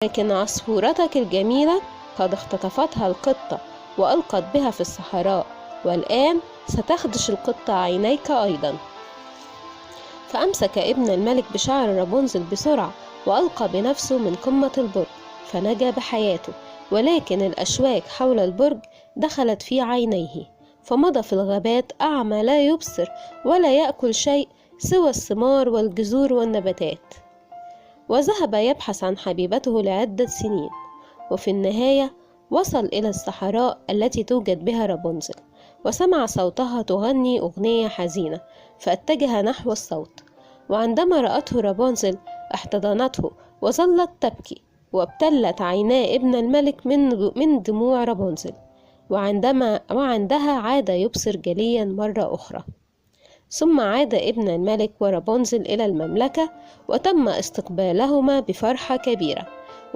لكن عصفورتك الجميلة قد اختطفتها القطة وألقت بها في الصحراء، والآن ستخدش القطة عينيك أيضا. فأمسك ابن الملك بشعر رابنزل بسرعة وألقى بنفسه من قمة البرج فنجا بحياته، ولكن الأشواك حول البرج دخلت في عينيه، فمضى في الغابات أعمى لا يبصر ولا يأكل شيء سوى الثمار والجذور والنباتات. وذهب يبحث عن حبيبته لعدة سنين، وفي النهاية وصل إلى الصحراء التي توجد بها رابنزل، وسمع صوتها تغني أغنية حزينة، فاتجه نحو الصوت. وعندما رأته رابنزل احتضنته وظلت تبكي، وابتلت عينا ابن الملك من دموع رابنزل، وعندها عاد يبصر جليا مرة أخرى. ثم عاد ابن الملك ورابنزل إلى المملكة، وتم استقبالهما بفرحة كبيرة.